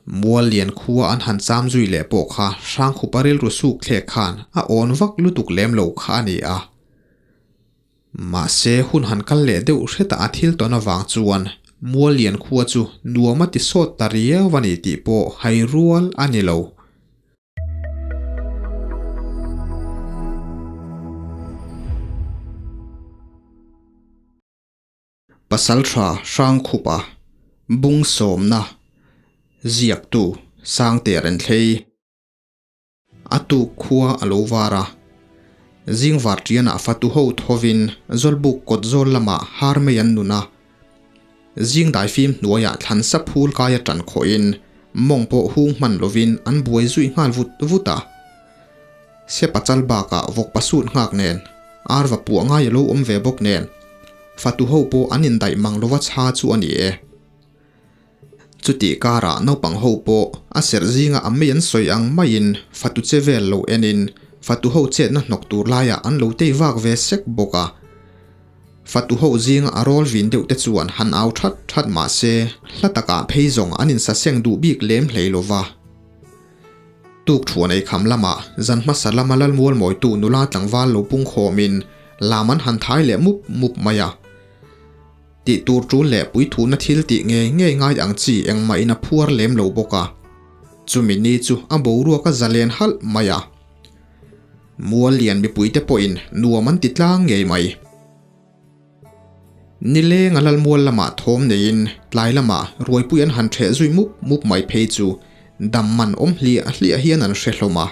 Muallian khua an han cham zui leh pawh kha Hrangkhupa rilru suk thlek khan a awn vak lutuk lem lo kha a ni a. Mahse hun han kal leh deuh hretah a thil tawn avang chuan Muallian khua chu nuam a ti sawt ta riau a ni tih pawh hai rual a ni lo. Pasalṭha Hrangkhupa bung sawmna ziaktu Sangte Renthlei a tuk khua a lo var a. Zingvar ṭianah fatu ho thovin Zawlbuk kawt zawl lamah har mai an nun a. Zing daifim hnuaiah thlan sa phul kaia ṭan khawhin mawng pawh hung hman lovin an buai zui nghal vut vut a. Sepa chal bakah vawkpa sut nghak nen, arva puah ngai a lo awm ve bawk nen, fatu ho pawh an indaih mang lova chha chu a ni e. Chutih karah naupang ho pawh a serh zinga a mei an sawi ang maiin fatu che vel lo enin fatu ho chetna hnawk tur laiah an lo tei vak ve sek bawk a. Fatu ho zinga a rawl vin deuh te chuan han au that that mah se hla takah phei zawng an insaseng duh bik lem hlei lo va. Tuk thuan ei kham lamah zan hmasa lama Lalmual mawitu nula tlangval lo pung khawmin lam an han thai leh mup mup mai a. Tih tur tul leh puithuhna thil tih ngei ngei ngai ang chi engmah in a phuar lem lo bawk a. Chumi ni chu a boruak a zalen halh mai a. Mual lian mipuite pawhin nuam an ti tlang ngei mai. Nileng a Lalmual lamah thawm neiin tlai lamah ruaipui an han ṭheh zui mup mup mai phei chu dam man awm hliah hliah hian an hre hlawm a.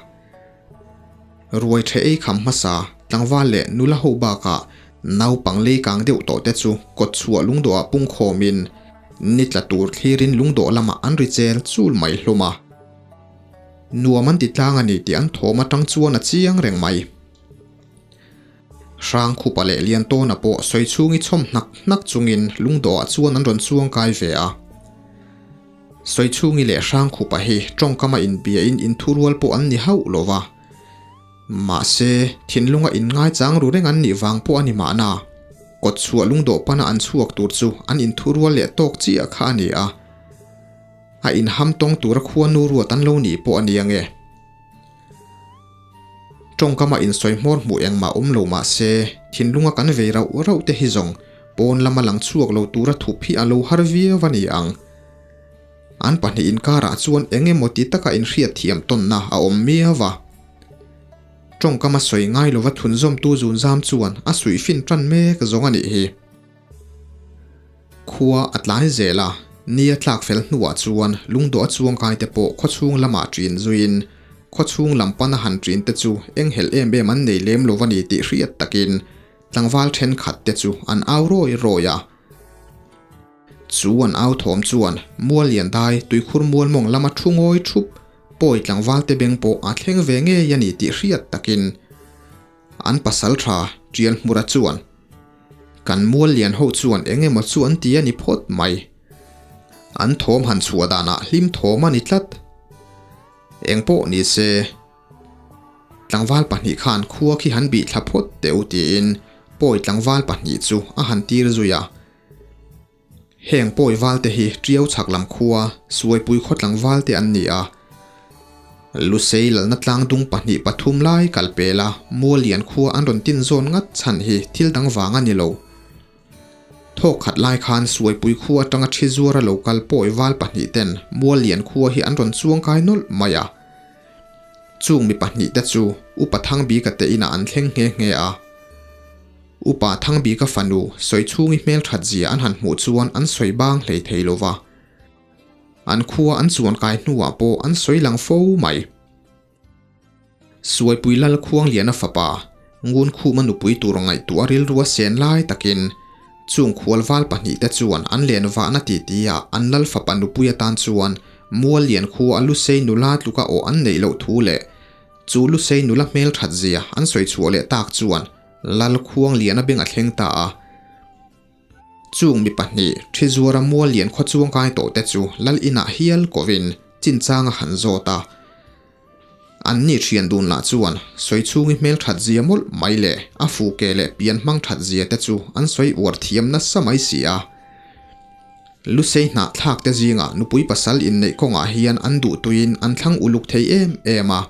Ruai ṭheh ei kham hmasa, tlangval leh nula ho bakah naupang lei kang deuh tawh te chu kawt chhuah lungdawhah pung khawmin ni tla tur thlirin lungdawh lamah an ri chel chul mai hlawm a. Nuam an ti tlang a ni tih an thawm atang chuan a chiang reng mai. Hrangkhupa leh Liantawna pawh sawi chhungi chhawm hnak hnak chungin lungdawhah chuan an rawn chuang kai ve a. Sawi chhungi leh Hrangkhupa hi tawngkama inbiain inthurual pawh an ni hauh lo va. Mahse, thinlunga inngaichang ru reng an nih vang pawh a ni mahna. Kawtchhuah lungdawh pana an chhuak tur chu an inthurual leh tawk chiah kha a ni a. A inham tawng tura khuanu ruat an lo nih pawh a ni ange. Tawngkama insawi hmawr hmuh engmah awm lo mah se, thinlunga kan vei rauh rauh te hi zawng pawn lama lang chhuak lo tura thup hi a lo har viau a ni ang. An pahnih inkarah chuan eng emaw ti taka inhriat thiam tawnna a awm miau a. Tawngkama sawi ngai lova thunzawmtu zunzam chuan a suihfin tan mek zawng a nih hi. Khua a tlai zel a, ni a tlak fel hnuah chuan lungdawh a chuangkai te pawh khawchhung lamah ṭin zuiin khawchhung lam pana han ṭin te chu enghelh em em an nei lem lo a ni tih hriat takin tlangval ṭhenkhat te chu an au rawi rawi a. Chu an au thawm chuan Muallian dai tuikhur mualmawng lama thu ngawi ṭhup pawi tlangval te beng pawh a thleng ve ngei a ni tih hriat takin An pasal tha Tial Hmura chuan, Kan mual lian ho chuan eng emaw chu an ti a ni phawt mai. An thawm han chhuah danah hlim thawm a ni tlat. Eng pawh ni se, tlangval pahnih khan khua khi han bih thla phawt teh u tiin pawi tlangval pahnih chu a han tir zui a. Heng pawi valte hi Tiau chhak lam khua Suaipui khaw tlangvalte an ni a. Lusei lalna tlangdung pahnih pathum lai kal pela Muallian khua an rawn tin zawn ngat chhan hi thil dang vang a ni lo. Thawk khat lai khan Suaipui khua atanga thi zuara lo kal pawi val pahnih ten Muallian khua hi an rawn chuang kai nawlh mai a. Chung mi pahnih te chu Upa Thangbika te inah an thleng nghe nghe a. Upa Thangbika fanu sawi chhungi hmelthat zia an han hmuh chuan an sawi bang hlei thei lo va. An khua an chuan kai hnuah pawh an sawi lang fo mai. Suaipui Lal Khuangliana fapa Ngunkhuma nupui tur ngaihtuah rilru a sen lai takin chung khual val pahnihte chuan an len vahna titi-ah an Lal fapa nupui atan chuan Muallian khua a Lusei nula tluka aw an neih loh thu leh chu Lusei nula hmelthat zia an sawi chhuah leh tak chuan Lal khuang lian a beng a thleng ta a. Chung mi pahnih, Thizuara mual lian khaw chuang kai tawh te chu Lal inah hial kovin chinchang a han zawt a. An ni thian dun lah chuan sawi chhungi hmel that zia mawlh mai leh a fu ke leh pian hmang that zia te chu an sawi uar thiam nasa mai si a. Lusei hnahthlak te zingah nupui pasal inneih kawngah hian an duhtuiin an thlang uluk thei em em a.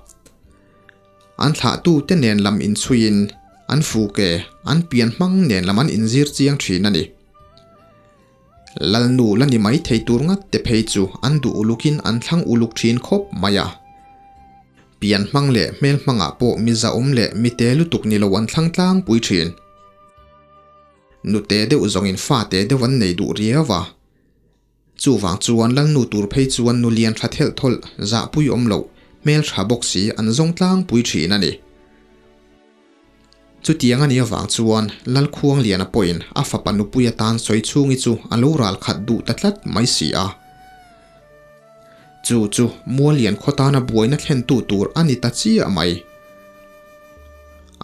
An thlahtu te nen lam inchhuiin an fuke, an pian hmang nen lam an inzir chiang thin a ni. Lalnu la ni mai thei tur ngat te phei chu an duh ulukin an thlang uluk thin khawp mai a. Pian hmang leh hmel hmangah pawh mi zahawm leh mi te lutuk ni lo an thlang tlangpui thin. Nute deuh zawngin fate deuh an nei duh riau a. Chuvang chuan Lalnu tur phei chuan nu lian tha thelh thawlh zahpui awm loh, hmel tha bawk si an zawng tlangpui thin a ni. Chutiang a nih avang chuan Lalkhuangliana pawhin a fapa nupui atan sawi chhungi chu a lo ral khat duh ta tlat mai si a. Chu chu Muallian khaw tana buaina thlentu tur a ni ta chiah mai.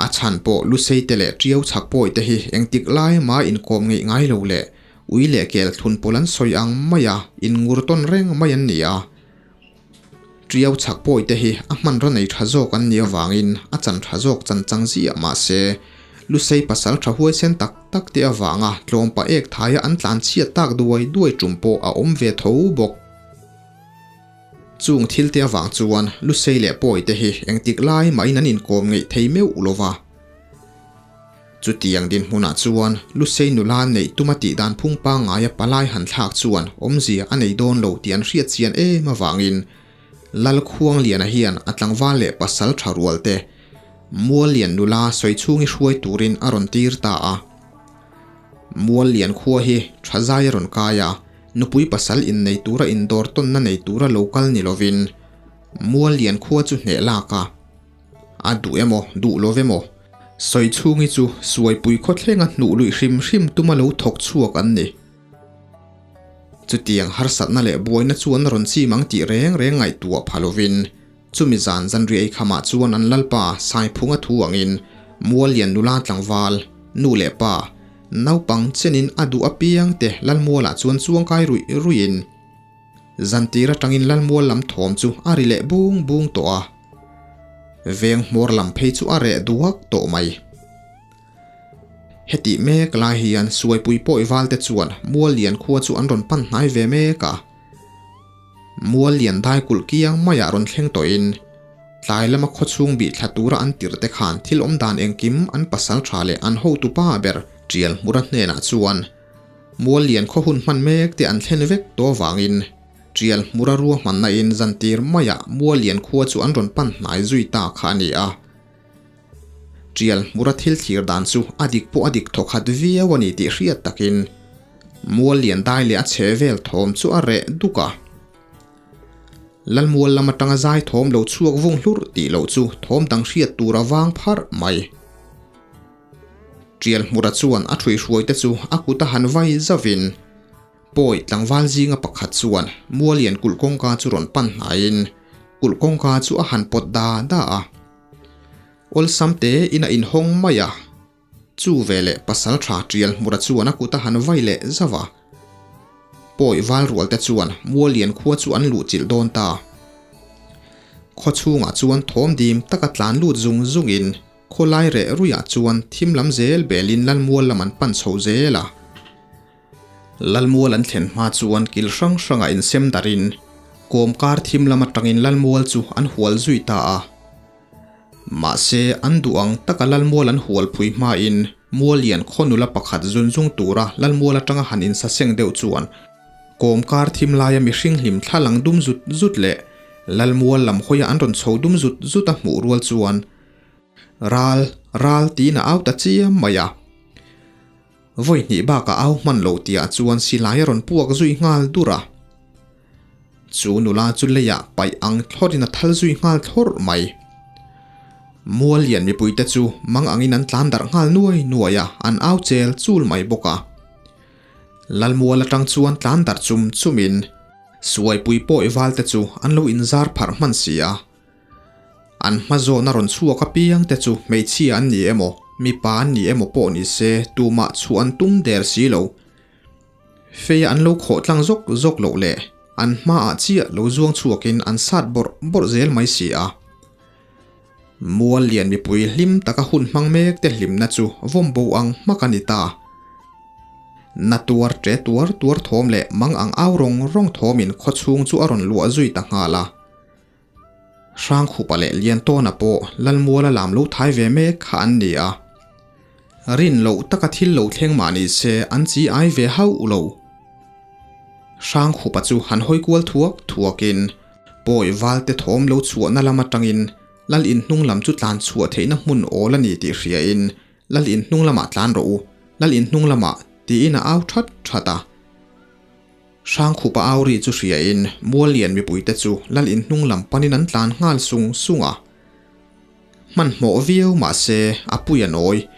A chhan pawh Lusei te leh Tiau chhak pawi te hi engtik lai mah inkawm ngeih ngai lo leh ui leh kel thlun pawl an sawi ang maia inngur tawn reng mai an ni a. Tiau chhak pawi te hi a hmanraw nei tha zawk an nih avangin a chan tha zawk chan chang ziah mah se, Lusei pasal tha huaisen tak tak te avanga tlawmpa ek thaia an tlan chhiat tak duai duai tum pawh a awm ve tho bawk. Chung thil te avang chuan Lusei leh Pawi te hi engtik lai mahin an inkawm ngeih thei meuh lo va. Chutiang dinhmunah chuan Lusei nula neih tuma tih dan phung pangngaia palai han thlak chuan awmzia a nei dawn lo tih an hriat chian em avangin Lalkhuangliana hian a tlangval leh pasal tha rual te Muallian nula sawi chhungi hruai turin a rawn tir ta a. Muallian khua hi tha zai a rawn kai a, nupui pasal innei tura indawr tawnna nei tura lo kal ni lovin Muallian khua chu hneh lak a. A duh emaw, duh lo emaw, sawi chhungi chu suaipui khawthlenga hnuh luih hrim hrim tuma lo thawk chhuak an ni. Chutiang harsatna leh buaina chu an rawn chim ang tih reng reng ngaihtuah pha lovin, chumi zan zanriah eikhamah chuan an lalpa Saiphunga thu angin Muallian nula tlangval, nu leh pa, naupang chenin a duh apiang te Lalmualah chuan chuangkai ruih ruihin, Zantir atangin Lalmual lam thawm chu a ri leh bung bung tawh a, veng hmawr lam phei chu a reh duak tawh mai. Hetih mek lai hian Suaipui pawi valte chuan Muallian khua chu an rawn pan hnai ve mek a. Muallian dai kulh kiang maiah rawn thleng tawhin tlai lama khawchhung bih thla tura an tirhte khan thil awm dan engkim an pasal tha leh an hotupa ber Tialhmura hnenah chuan Muallian khaw hun hman mek te an thlen vek tawh avangin Tial hmura ruahmanna in zantir maiah Muallian khua chu an rawn pan hnai zui ta kha a ni a. Tial hmura thil thlir dan chu a dik pawh a dik thawkhat viau a ni tih hriat takin Muallian dai leh a chhe vel thawm chu a reh duk a. Lalmual lam atanga zai thawm lo chhuak vung hlurh tih loh chu thawm dang hriat tur a vang pharh mai. Tial hmura chuan a ṭhuihruai te chu a kut a han vai zauhin Pawi tlangval zinga pakhat chuan Mualian kulh kawngka chu rawn pan hnaiin kulh kawngka chu a han pawt da da a. Awlsam te in a inhawng mai a, chu veleh pasalṭha Tial hmura chuan a kut a han vai leh zauh a. Pawi val rual te chuan Mualian khua chu an luh chilh dawn ta. Khaw chhungah chuan thawm dim taka tlan lut zung zungin Khawlai reh ruiah chuan thim lam zel belin Lalmual lam an pan chho zel a. Lalmual an thlen hma chuan kil hrang hrangah insem darin kawmkar thim lam atangin Lalmual chu an hual zui ta a. Mahse, an duh ang taka Lalmual an hual phui hmain Muallian khaw nula pakhat zun zung tura Lalmual atanga han insaseng deuh chuan Kawmkar thim laia mihring hlim thla lang dum zut zut leh Lalmual lam hawia an rawn chho dum zut zut a hmuh rual chuan Ral, ral tiin a au ta chiam mai a. Vawi hnih bakah au hman lo tihah chuan silai a rawn puak zui nghal dur a. Chu nula chu leiah paih ang thlawrin a thal zui nghal thlawrh mai. Mual lian mipuite chu mang angin an tlan darh nghal nuai nuai a, an au chel chul mai bawk a. Lalmual atang chuan tlan darh chum chumin Suaipui pawi valte chu an lo inzar pharh hman si a. An hma zawhna rawn chhuak apiang te chu hmeichhia an ni emaw, mipa an ni emaw pawh ni se tumah chhuah an tum der si lo. Feia an lo khawh tlang zawk zawk loh leh an hmaah chiah lo zuang chhuakin an sat bawrh bawrh zel mai si a. Mual lian mipui hlim taka hun hmang mek te hlimna chu vawm bo ang hmak a ni ta. Na tuar ṭe tuar tuar thawm leh mang ang au rawng rawng thawmin khawchhung chu a rawn luah zui ta nghal a. Hrangkhupa leh Liantawna pawh Lalmuala lam lo thai ve mek kha an ni a. Rin loh taka thil lo thleng mah ni se an chi ai ve hauh lo. Hrangkhupa chu han hawi kual thuak thuakin pawi valte thawm lo chhuahna lam atangin Lal in hnung lam chu tlan chhuah theihna hmun awl a ni tih hriain Lal in hnung lamah tlan rawh u, Lal in hnung lamah tiin a au that that a. Hrangkhupa au ri chu hriain Muallian mipuite chu Lal in hnung lam panin an tlan nghal sung sung a. Hmanhmawh viau mahse a pui a nawi,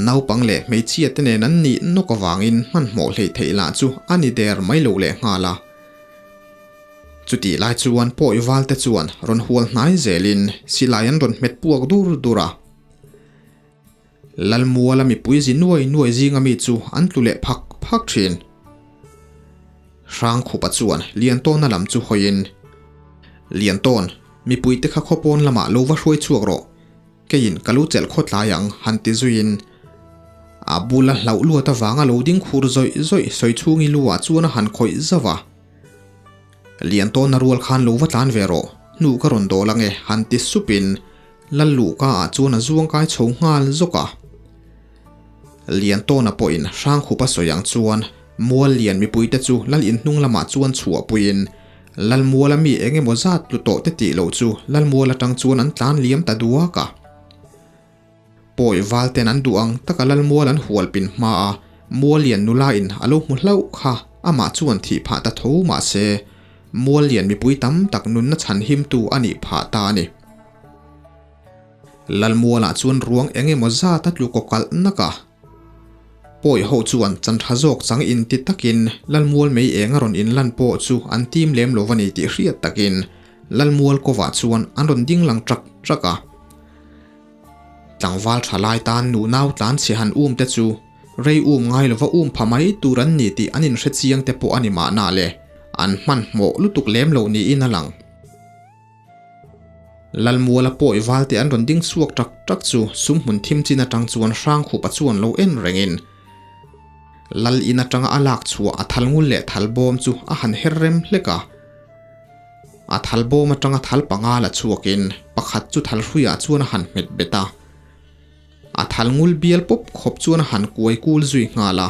naupang leh hmeichhia te nen an nih nawk avangin hmanhmawh hleih theih lah chu a ni der mai lo leh nghal a. Chutih lai chuan pawi valte chuan rawn hual hnai zelin silai an rawn hmet puak dur dur a. Lalmuala mipui zi nuai nuai zinga mi chu an tlu leh phak phak thin. Hrangkhupa chuan Liantawna lam chu hawiin, Liantawn, mipuite kha khawpawn lamah lo va hruai chhuak rawh, keiin ka lo chelh khaw tlai ang, han ti zuiin a bula hlauh luat avanga lo ding khur zawih zawih sawi chhungi lu ah chuan a han khawih zauh a. Liantawna rual khan lo va tlan ve rawh, hnu ka rawn dawl ange, han ti supin Lal luhka ah chuan a zuang kai chho nghal zawk a. Liantawna pawhin Hrangkhupa sawi ang chuan Mual lian mipuite chu Lal in hnung lamah chuan chhuah puiin Lal muala mi eng emaw zat tlu tawh te tih loh chu Lal mual atang chuan an tlan liam ta duak a. Pawi val ten an duh ang taka Lal mual an hual pin hma a Mual lian nula in a lo hmu hlauh kha amah chuan thih phah ta tho mahse Mual lian mipui tam tak nunna chhan himtu a nih phah ta a ni. Lalmualah chuan ruang eng emaw zat a tlu kaw kalh nak a. Pawi ho chuan chan tha zawk chang inti takin Lalmual mei eng a rawn inlan pawh chu an tim lem lo a ni tih hriat takin Lalmual kawvah chuan an rawn ding lang trak trak a. Tlangval tha lai tan nu nau tlan chhe han um te chu rei um ngai lova um pha mai tur an ni tih an inhre chiang te pawh a ni mahna le, an hmanhmawh lutuk lem lo niin a lang. Lalmuala pawi valte an rawn ding chhuak tak tak chu sum hmun thim chin atang chuan Hrangkhupa chuan lo en rengin Lal in atanga a lak chhuah a thal ngul leh thal bawm chu a han her rem hlek a. A thal bawm atanga thal panga la chhuakin pakhat chu thal hruiah chuan a han hmet bet a. A thal ngul bial pawp khawp chuan a han kuai kul zui nghal a.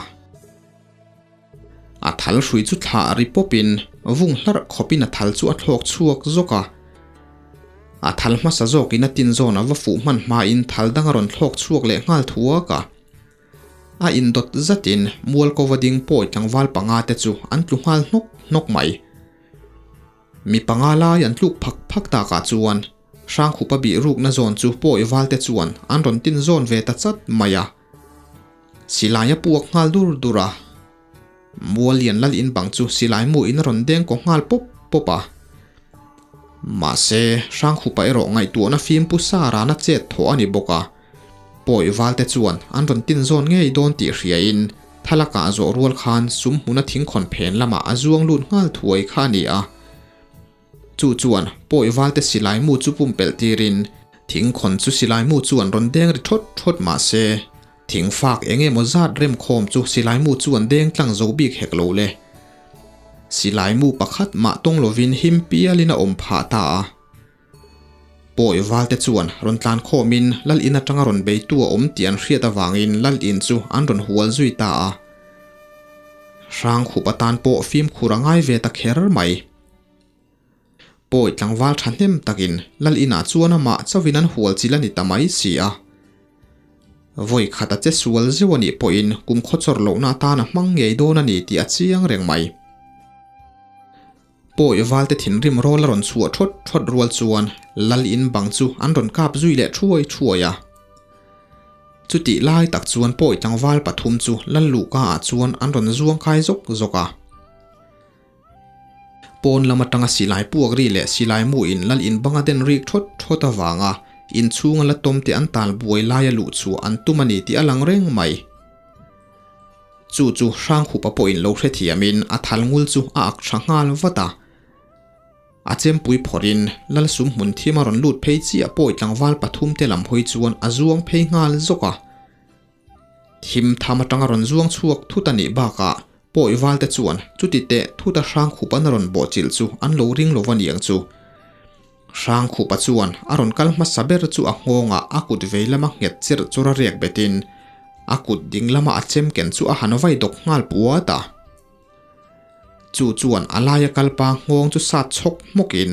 A thal hrui chu thlah ri pawpin vung hlarh khawpin a thal chu a thlawk chhuak zawk a. A thal hmasa zawkin a tin zawn a va fuh hman hmain thal dang a rawn thlawk chhuak leh nghal thuak a. A indawt zatin Mualkova ding pawi tlangval panga te chu an tlu nghal hnawk hnawk mai. Mi panga lai an tluk phak phak takah chuan Hrangkhupa bih rukna zawn chu pawi valte chuan an rawn tin zawn ve ta chat mai a. Silai a puak nghal dur dur a. Mualian lal in bang chu silai mu in a rawn deng kaw nghal pawp pawp a. Mahse, Hrangkhupa erawh ngaihtuahna fim pu sa rana chet thawh a ni bawk a. Pawi valte chuan an rawn tin zawn ngei dawn tih hriain thalakah zawh rual khan sum hmuna thingkhawn phen lamah a zuang lut nghal thuai kha a ni a. Chu chuan pawi valte silai mu chu pumpelh tirin thingkhawn chu silai mu chuan rawn deng ri thawt thawt mah se, thing fak eng emaw zat rem khawm chu silai mu chuan deng tlang zo bik hek lo le. Silai mu pakhat mah tawng lovin him pialin a awm phah ta a. Pawi valte chuan rawn tlan khawmin Lal in atanga rawn beitu a awm tih an hriat avangin Lal in chu an rawn hual zui ta a. Hrangkhup atan pawh fimkhur a ngai ve ta kher mai. Pawi tlangval thahnem takin Lal inah chuan amah chauhin an hual chil a ni ta mai si a. Vawi khat a che sual zeuh a nih pawhin kum khawchawr lohna atan a hmang ngei dawn a ni tih a chiang reng mai. Pawi valte thinrim rawl a rawn chhuah thawt thawt rual chuan Lal in bang chu an rawn kap zui leh thuai thuai a. Chutih lai tak chuan pawi tlangval pathum chu Lal luhka ah chuan an rawn zuang kai zawk zawk a. Pawn lam atanga silai puak ri leh silai mu in lal in banga den rik thawt thawt avanga inchhunga la tawm te an tal buai laia luh chu an tum a ni tih a lang reng mai. Chu chu Hrangkhupa pawhin lo hrethiamin a thal ngul chu a ak tha nghal vat a. A chempui phawrhin lal sum hmun thim a rawn lut phei chiah pawi tlangval pathum te lam hawi chuan a zuang phei nghal zawk a. Thim tham atanga rawn zuang chhuak thut a nih bakah pawi valte chuan chuti teh thuta Hrangkhup an rawn bawhchilh chu an lo ring lo va niang chu. Hrangkhupa chuan a rawn kal hmasa ber chu a nghawngah a kut vei lama nghet cherh chawr a riak betin a kut ding lama a chem ken chu a han vai dawk nghal puat a. Chu chuan a laia kalpa nghawng chu sat chhawk hmawkin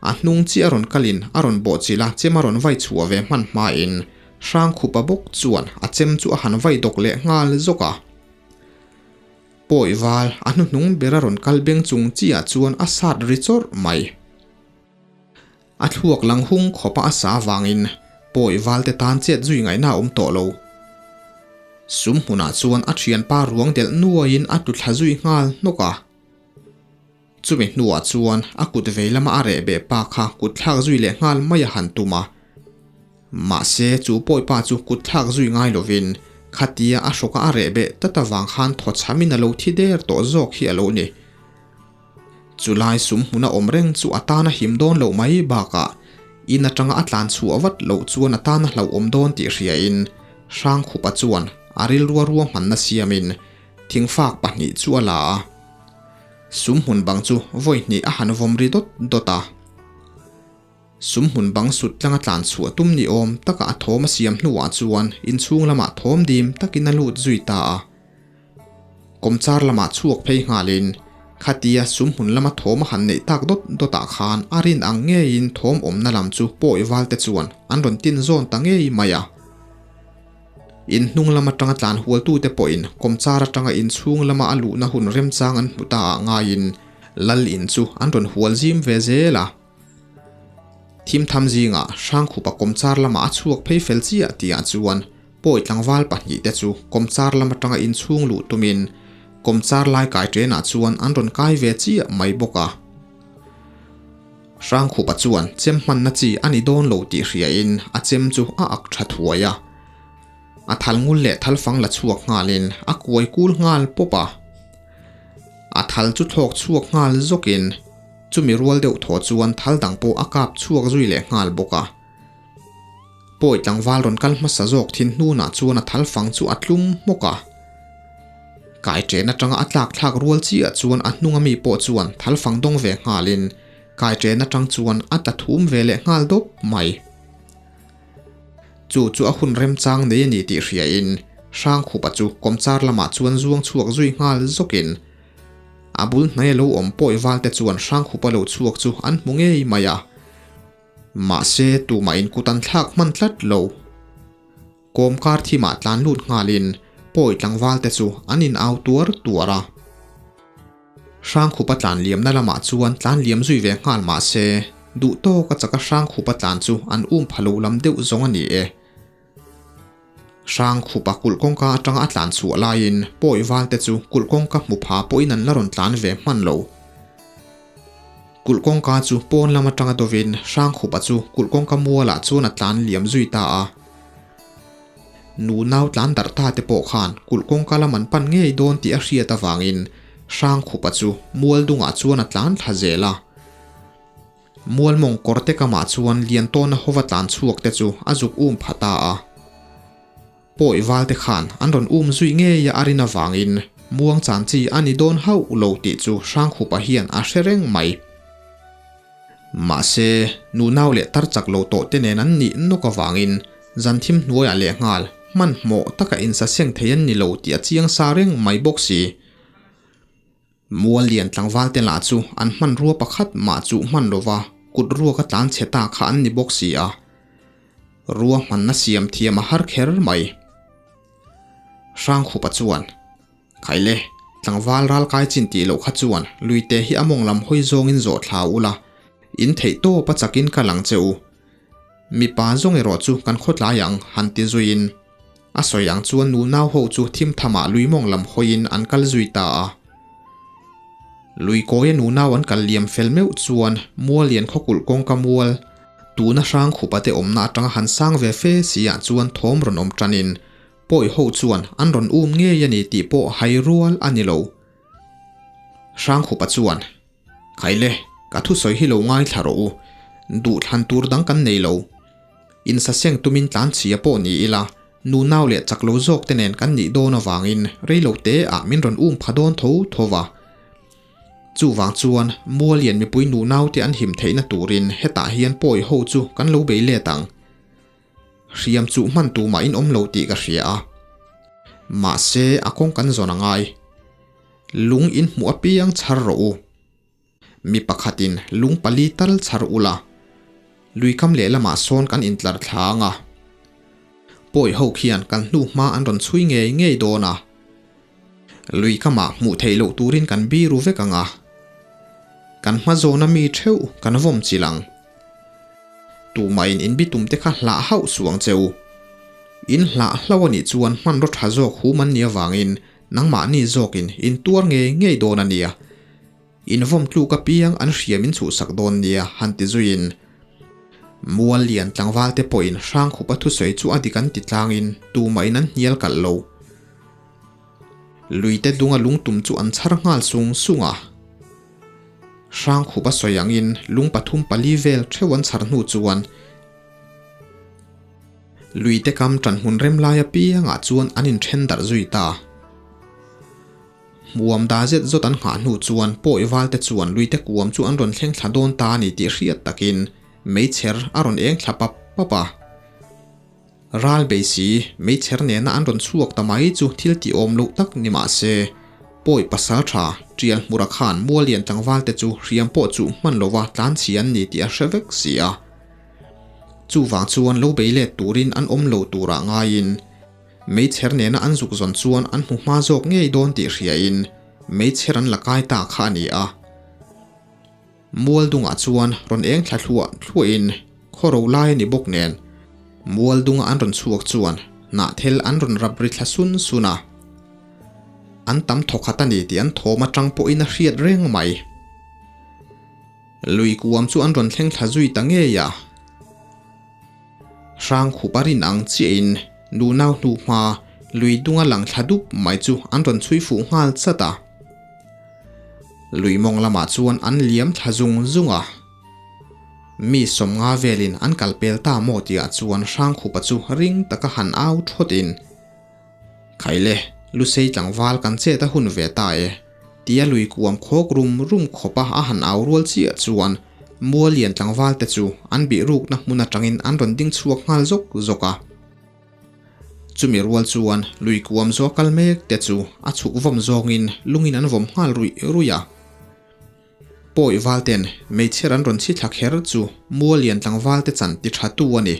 a hnung chi a rawn kalin a rawn bawhchilh a chem a rawn vai chhuah ve hman hmain Hrangkhupa bawk chuan a chem chu a han vai dawk leh nghal zawk a. Pawi val a hnuhnung ber a rawn kal beng chung chiah chuan a sat ri chawrh mai. A thluak lang hung khawpa a sa avangin pawi valte tan chet zui ngaihna a awm tawh lo. Sum hmunah chuan a thianpa ruang delh nuaiin a tlu thla zui nghal hnawk a. Chumi hnuah chuan a kut vei lama a reh beh pa kha kut thlak zui leh nghal mai a han tum a. Mahse chu pawi pa chu kut thlak zui ngai lovin khatia a hrawka a reh beh tlat avang khan thaw chhamin a lo thi der tawh zawk hi a lo ni. Chulai sum hmuna awm reng chu a tan a him dawn loh mai bakah in atanga a tlan chhuah vat loh chuan a tan a hlauhawm dawn tih hriain Hrangkhupa chuan a rilrua ruahmanna siamin thingfak pahnih chu a la a. Sum hmun bang chu vawi hnih a han vawm ri dawt dawt a. Sum hmun bang sut tlanga tlan chhuah tum ni awm taka a thawm a siam hnuah chuan inchhung lamah thawm dim takin a lut zui ta a. Kawmchar lamah chhuak phei nghalin khatia sum hmun lama thawm a han neih tak dawt dawtah khan a rin ang ngeiin thawm awmna lam chu pawi valte chuan an rawn tin zawn ta ngei mai a. In hnung lam atanga tlan hualtute pawhin kawmchar atanga inchhung lama a luhna hun remchang an hmu ta ah ngaiin lal in chu an rawn hual zim ve zel a. Thim tham zingah Hrangkhupa kawmchar lamah a chhuak phei fel chiah tihah chuan pawi tlangval pahnihte chu kawmchar lam atanga inchhung luh tumin kawmchar lai kai ṭenah chuan an rawn kai ve chiah mai bawk a. Hrangkhupa chuan chem hmanna chi a ni dawn lo tih hriain a chem chu a ak tha thuai a. A thal ngul leh thal fang la chhuak nghalin a kuai kul nghal pawp a. A thal chu thlawk chhuak nghal zawkin chumi rual deuh thaw chuan thal dang pawh a kap chhuak zui leh nghal bawk a. Pawi tlangval rawn kal hmasa zawk thin hnunah chuan a thal fang chu a tlum hmawk a. Kai ṭen aṭanga a tlak thlak rual chiah chuan a hnunga mi pawh chuan thal fang dawng ve nghalin kai ṭen aṭang chuan a tla thum ve leh nghal dawp mai. Chu chu a hun remchang nei a ni tih hriain Hrangkhupa chu kawmchar lamah chuan zuang chhuak zui nghal zawkin a bul hnai a lo awm pawi valte chuan Hrangkhupa lo chhuak chu an hmu ngei mai a. Mahse tumah in kut an thlak hman tlat lo. Kawmkar thimah tlan lut nghalin pawi tlangval te chu an in au tuar tuar a. Hrangkhupa tlan liamna lamah chuan tlan liam zui ve nghal mahse duh tawk a chaka Hrangkhupa tlan chu an um pha lo lam deuh zawng a ni e. Hrangkhupa kulh kawngka atanga a tlan chhuah laiin pawi val te chu kulh kawngka hmu pha pawhin an la rawn tlan ve hman lo. Kulh kawngka chu pawn lam atanga dawvin Hrangkhupa chu kulh kawngka mualah chuan a tlan liam zui ta a. Nu nau tlan darh ta te pawh khan kulh kawngka lam an pan ngei dawn tih a hriat avangin Hrangkhupa chu mual dungah chuan a tlan thla zel a. Mual mawng kawr te kamah chuan Liantawna hova tlan chhuak te chu a zuk um pha ta a. Pawi val te khan an rawn um zui ngei a rin avangin muang chan chi a ni dawn hauh lo tih chu Hrangkhupa hian a hre reng mai. Mahse, nunau leh tar chak lo tawh te nen an nih nawk avangin zan thim hnuaiah lehnghal hmanhmawh taka insaseng thei an ni lo tih a chiang sa reng mai bawk si. Mual lian tlangval te lah chu an hmanrua pakhat mah chuh hman lova kut ruak a tlan chhe ta kha an ni bawk si a. Rua hmanna siam thiam a har kher mai. Hrangkhupa chuan, Khaile, tlangval ral kai chin tih loh kha chuan luite hi a mawng lam hawi zawngin zawh thla ula, in theih tawp a chakin ka lang che u. Mipa zawng erawh chu kan khawtlai ang, han ti zuiin. A sawi ang chuan nu nau ho chu thim thamah lui mawng lam hawiin an kal zui ta a. Lui kawia nu nau an kal liam fel meuh chuan Mualian khawkulh kawngka mual tuna hrang khupa te awmna atanga han sang ve fe si ah chuan thawm rawn awm tanin pawi ho chuan an rawn um ngei a ni tih pawh hai rual a ni lo. Hrang khupa chuan, Khaile, ka thusawi hi lo ngaithla rawh u. Duhthlan tur dang kan nei lo. Insaseng tumin tlanchhia pawh ni ila. Nunau leh chak lo zawk te nen kan nih dawn avangin rei lo te ah min rawn um pha dawn tho tho va. Chuvang chuan Mualian mipui nunau te an him theihna turin hetah hian pawi ho chu kan lo bei let ang. Hriam chuh hman tumah in awm lo tih ka hria a. Mahse a kawng kan zawn a ngai. Lung in hmuh apiang chhar rawh u. Mi pakhatin lung pali tal chhar ula, luikam lehlamah sawn kan intlar thla ang a. Pawi ho khian kan hnu hma an rawn chhui ngei ngei dawn a. Luikamah hmuh theih loh turin kan biru vek ang a. Kan hma zawna mi theuh kan vawm chilh ang. Tumahin inbitum te kha hlah hauh suh ang che u. In hlah hlo a nih chuan hmanraw tha zawk hum an nih avangin nangmahni zawkin in tuar ngei ngei dawn a nia. In vawm tluk apiang an hriam in chhuhsak dawn nia han ti zuiin Mual lian tlangval te pawhin Hrangkhupa thusawi chu a dik an ti tlangin tumahin an hnial kalh lo. Luite dunga lungtum chu an chhar nghal sung sung a. Hrangkhupa sawi angin lung pathum pali vel theuh an chhar hnu chuan Luite kam ṭanhmun rem lai apiangah chuan an inṭhen darh zui ta. Hmuam da zet zawt an nghah hnu chuan pawi valte chuan luite kuam chu an rawn thleng thla dawn ta a ni tih hriat takin meichher a rawn eng thla pap pap a. Ral bei si, meichher nena an rawn chhuak ta mai chu thil tih awm loh tak ni mah se, pawi pasal tha Tial Hmura khan Muallian tlangvalte chu hriam pawh chuh hman lova tlan chhi an ni tih a hre vek si a. Chuvang chuan lo bei let turin an awm lo turah ngaiin Meichher nena an zuk zawn chuan an hmu hma zawk ngei dawn tih hriain meichher an la kai ta kha a ni a. Mual dungah chuan rawn eng thla thluah thluahin khaw ro lai a ni bawk nen mual dunga an rawn chhuak chuan hnahthel an rawn rap ri thla sun sun a. An tam thawkhat a ni tih an thawm atang pawhin a hriat reng mai. Lui kuam chu an rawn thleng thla zui ta ngei a. Hrangkhup a rin ang chiahin nunau hnu hma lui dunga lang thla dup mai chu an rawn chhui fuh nghal chat a. Lui mawng lamah chuan an liam thla zung zung a. Mi sawmnga velin an kal pel ta maw tihah chuan Hrangkhupa chu ring taka han au thawtin, Khaile, Lusei tlangval kan chet a hun ve ta e, tia lui kuam khawk rum rum khawpa a han au rual chiah chuan Mualian tlangval te chu an bih rukna hmun atangin an rawn ding chhuak nghal zawk zawk a. Chumi rual chuan lui kuam zawh kal mek te chu a chhuk vawm zawngin lungin an vawm nghal ruih ruih a. Pawi valten meichher an rawn chhi thla kher chu Mualian tlangval te chan ti tha tu a ni.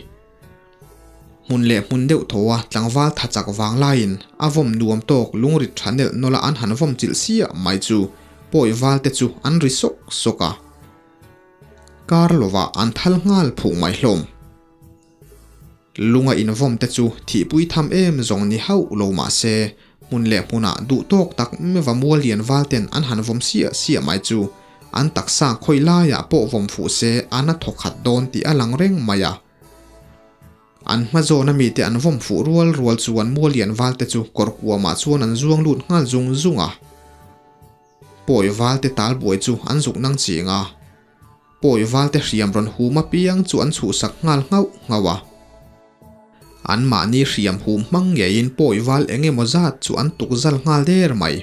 Hmun leh hmun deuh tho a tlangval tha chak vang laiin a vawm nuam tawk lungrit tha nelh nawlh a an han vawm chilh siah mai chu pawi val te chu an ri sawk sawk a. Kar lovah an thal nghal phuh mai hlawm. Lunga invawm te chu thihpui tham em zawng ni hauh lo mah se hmun leh hmunah duh tawk tak meva mual lian val ten an han vawm siah siah mai chu an taksa khawi laiah pawh vawm fuh se an a thaw khat dawn tih a lang reng mai a. An hma zawna mite an vawm fuh rual rual chuan mual lian val te chu kawr kuamah chuan an zuang lut nghal zung zung a. Pawi val te tal buai chu an zuk nang ching a. Pawi val te hriam rawn hum apiang chu an chhuhsak nghal nghauh nghauh a. An mahni hriam hum hmang ngeiin pawi val eng emaw zat chu an tuk zal nghal der mai.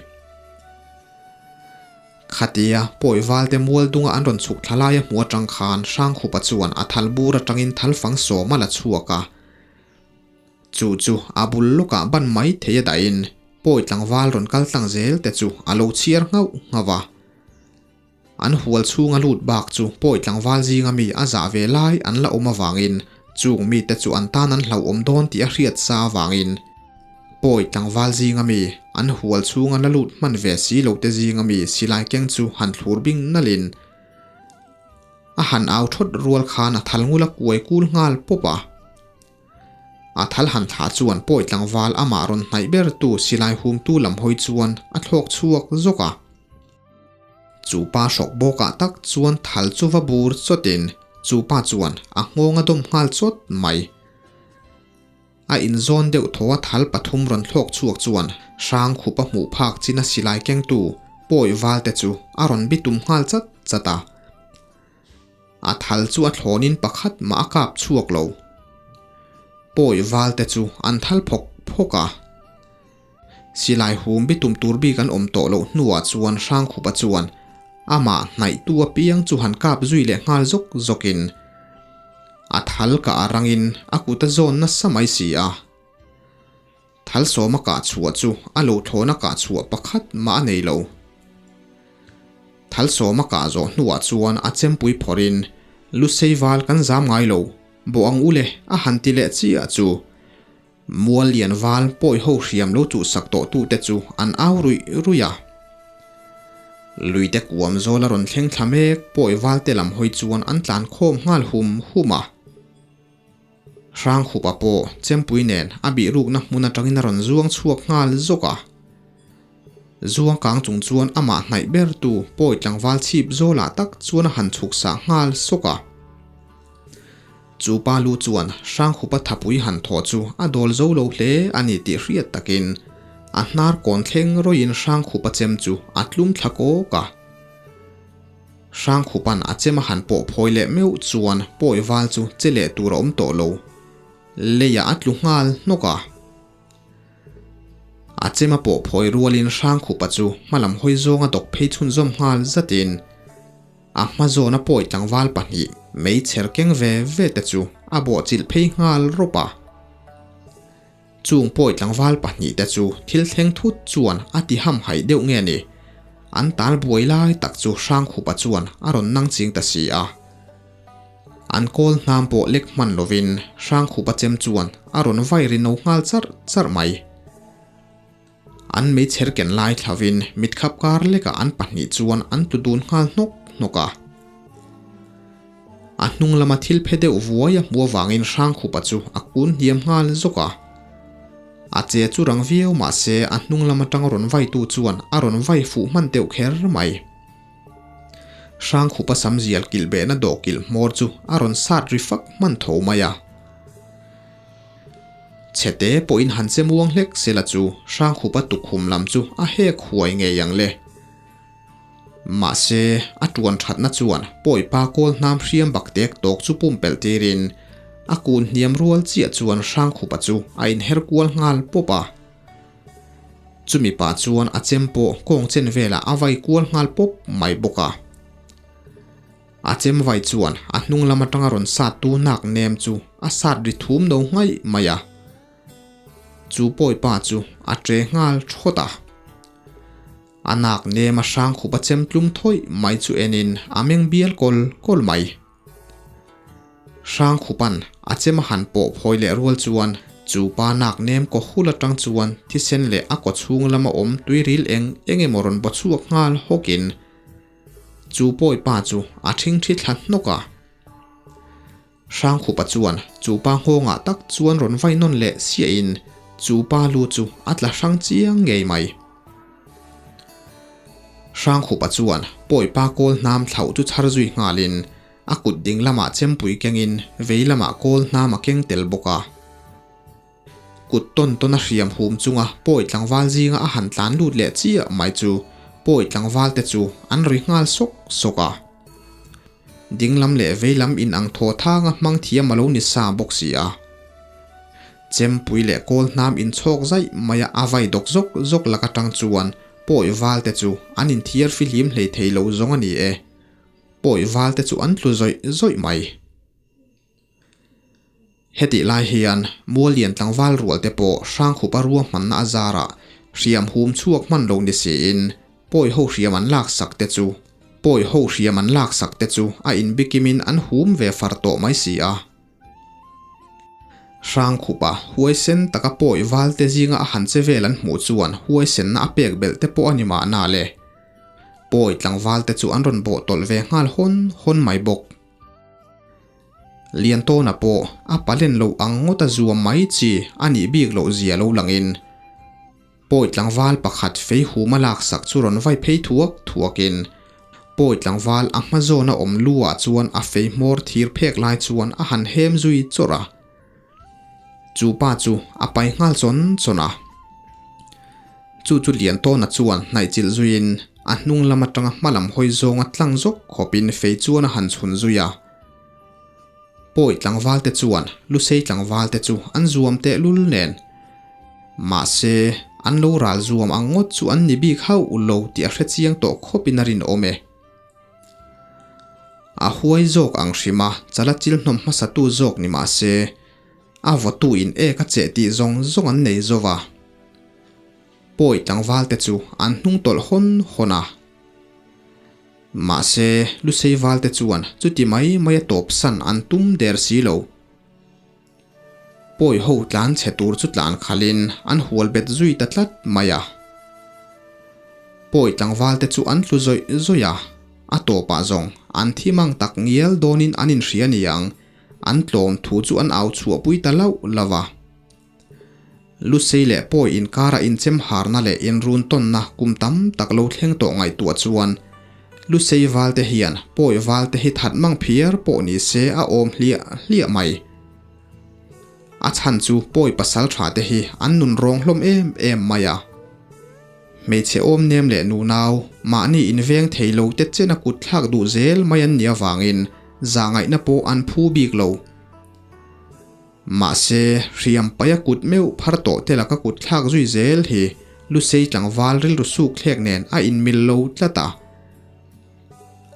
Khatia pawi val te mual dunga an rawn chhuk thla laia hmu atang khan Hrangkhupa chuan a thal bur atangin thal fang sawm a la chhuak a. Chu chu a bul lawkah ban mai thei a dahin pawi tlangval rawn kal tlang zel te chu a lo chhiar nghauh nghauh a. An hual chhunga lut bak chu pawi tlangval zinga mi a zah ve lai an la awm avangin chung mite chu an tan an hlauhawm dawn tih a hriat sa avangin pawi tlangval zinga mi an hual chhunga la lut hman ve si lo te zinga mi silai keng chu han thlur bing nalhin a han au thawt rual khan a thal ngula kuai kul nghal pawp a. A thal han thlah chuan pawi tlangval amah rawn hnaih ber tu silai humtu lam hawi chuan a thlawk chhuak zawk a. Chu pa hrawk bawkah tak chuan thal chu va bur chawtin chu pa chuan a nghawng a dawm nghal chawt mai. A inzawn deuh thaw a thal pathum rawn thlawk chhuak chuan hrang khup a hmuh phak chin a silai kengtu pawi valte chu a rawn bitum nghal chat chat a. A thal chu a thlawnin pakhat mah a kap chhuak lo. Pawi val te chu an thal phawk phawk a. Silai hum bi tum tur bik an awm tawh loh hnuah chuan Hrangkhupa chuan amah hnaihtu apiang chu han kap zui leh nghal zawk zawkin a thal kah a rangin a kut a zawn nasa mai si a. Thal sawma kah chhuah chu a lo thlawna kah chhuah pakhat mah a nei lo. Thal sawma kah zawh hnuah chuan a chempui phawrhin Lusei val kan zam ngai lo, bawh ang ule a han ti leh chiah chu. Mual lian val pawi ho hriam lo chuhsak tawh tute chu an au ruih ruih a. Luite kuam zawl a rawn thleng thla mek pawi val te lam hawi chuan an tlan khawm nghal hum hum a. Hrangkhupa pawh chempui nen a bih rukna hmun atangin a rawn zuang chhuak nghal zawk a. Zuang kang chung chuan amah hnaih bertu pawi tlangval chhip zawlah tak chuan a han chhuk sah nghal sawk a. Chu pa lu chuan Hrangkhupa thapui han thaw chu a dawl zo lo hle a ni tih hriat takin a hnar kawn thleng rawiin Hrangkhupa chem chu a tlum thla kawk a. Hrangkhupan a chem a han pawh phawi leh meuh chuan pawi val chu che leh tur a awm tawh lo. Leiah a tlu nghal hnawk a. A chem a pawh phawi rualin Hrangkhupa chu hmalam hawi zawnga dawk phei chhunzawm nghal zatin a hma zawna pawi tlangval pahnih meichher keng ve ve te chu a bawhchilh phei nghal rawp a. Chung pawi tlangval pahnihte chu thil thleng thut chuan a ti hamhaih deuh nge ni? An tal buai lai tak chu Hrangkhupa chuan a rawn nang ching ta si a. An kawl hnam pawh lek hman lovin Hrangkhupa chem chuan a rawn vai ri no nghal charh charh mai. An meichher ken lai thlavin mitkhap kar lekah an pahnih chuan an tlu dun nghal hnawk hnawk a. A hnung lama thil phe deuh vuai a hmuh avangin Hrangkhupa chu a kun hniam nghal zawk a. A che chu rang viau mah se a hnung lam atang rawn vaitu chuan a rawn vai fuh hman deuh kher mai. Hrangkhupa samzial kilh behna dawhkilh hmawr chu a rawn sat ri fak hman tho mai a. Chhete pawhin han che muang hlek sela chu Hrangkhupa tukhum lam chu a hek huai ngei ang le. Mahse, a tuan thatna chuan pawipa kawl hnam hriam bak tek tawk chu pumpelh tirin a kun hniam rual chiah chuan Hrangkhupa chu a inher kual nghal pawp a. Chumi pah chuan a chem pawh kawng chen velah a vai kual nghal pawp mai bawk a. A chem vai chuan a hnung lam atanga rawn sat tu nak nem chu a sat ri thum no ngaih mai a. Chu pawipa chu a tre nghal thawt a. A nak nem a hrang khup a chem tlum thawih mai chu enin a meng bial kawl kawl mai. Hrang khupan a chem a han pawh phawi leh rual chuan chu pa nak nem kaw hul atang chuan thisen leh a kaw chhung lama awm tuiril eng eng emaw rawn baw chhuak nghal hawkin chu pawi pa chu a thingthi thla hnawk a. Hrangkhupa chuan chu pa nghawngah tak chuan rawn vai nawn leh siahin chu pa lu chu a tla hrang chiang ngei mai. Hrangkhupa chuan pawipa kawl hnam thlauh chu chhar zui nghalin a kut ding lamah chempui kengin vei lamah kawl hnam a keng tel bawk a. Kut tawn tawn a hriam hum chunga pawi tlangval zinga a han tlan lut leh chiah mai chu pawi tlangval te chu an ri nghal sawk sawk a. Ding lam leh vei lam in ang thaw thanga hmang thiam a lo ni sa bawk si a. Chempui leh kawl hnam inchhawk zaih maia a vai dawk zawk zawk lak atang chuan pawi val te chu an inthiar fihlim hlei thei lo zawng a ni e. Pawi val te chu an tlu zawih zawih mai. Hetih lai hian Muallian tlangval rual te pawh Hrangkhupa ruahmanna a zarah hriam hum chhuak hman lo ni siin pawi ho hriam an laksak te chu pawi ho hriam an laksak te chu a inbikimin an hum ve far tawh mai si a. Hrangkhupa huaisen taka pawi val te zinga a han che vel an hmuh chuan huaisenna a pek belh te pawh a ni mahna le. Pawi tlangval te chu an rawn bawh tawlh ve nghal hawn hawn mai bawk. Liantawna pawh a palen loh ang ngawta zuam mai chi a nih bik loh zia lo langin Pawi tlangval pakhat fei huma laksak chu rawn vai phei thuak thuakin Pawi tlangval a hma zawna awm lu ah chuan a fei hmawr thir phek lai chuan a han hem zui chawrh a. Chu pa chu a pai nghal chawn chawn a. Chu chu Liantawna chuan hnaihchilh zuiin a hnung lam atanga hma lam hawi zawnga tlang zawk khawpin fei chuan a han chhun zui a. Pawi tlangvalte chuan Lusei tlangvalte chu an zuam tehlul nen. Mahse, an lo ral zuam ang ngawt chu an ni bik hauh lo tih a hre chiang tawh khawpin a rinawm e. A huai zawk ang hrim a, chala chil hnawm hmasatu zawk ni mah se, a vawtu in ek a cheh tih zawng zawng an nei zo va. Pawi tlangvalte chu an hnung tawlh hawn hawn a. Mahse, Lusei valte chuan chuti mai mai a tawp san an tum der si lo. Pawi ho tlan chhe tur chu tlan khalhin an hual bet zui ta tlat mai a. Pawi tlangvalte chu an tlu zawih zawih a, a tawpah zawng an thi mang tak ngial dawnin an inhria niang, an tlawm thu chu an au chhuahpui ta lauh lauh a. Lusei leh Pawi inkara inchem harna leh inrun tawnna kum tam tak lo thleng tawh ngaihtuah chuan Lusei valte hian Pawi valte hi that mang phiar pawh ni se a awm hliah hliah mai. A chhan chu Pawi pasal tha te hi an nun rawng hlawm em em mai a. Hmeichhe awm nem leh nunau mahni inveng thei lo te chena kut thlak duh zel mai an nih avangin zahngaihna pawh an phu bik lo. Mahse, hriam paia kut meuh phar tawh te laka kut thlak zui zel hi Lusei tlangval rilru suk thlek nen a inmil lo tlat a.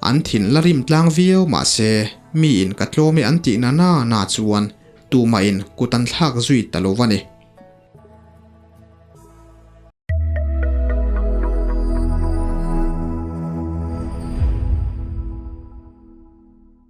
An thin la rim tlang viau mahse, miin ka tlawm e an tih na na na chuan tumahin kut an thlak zui ta lo va ni.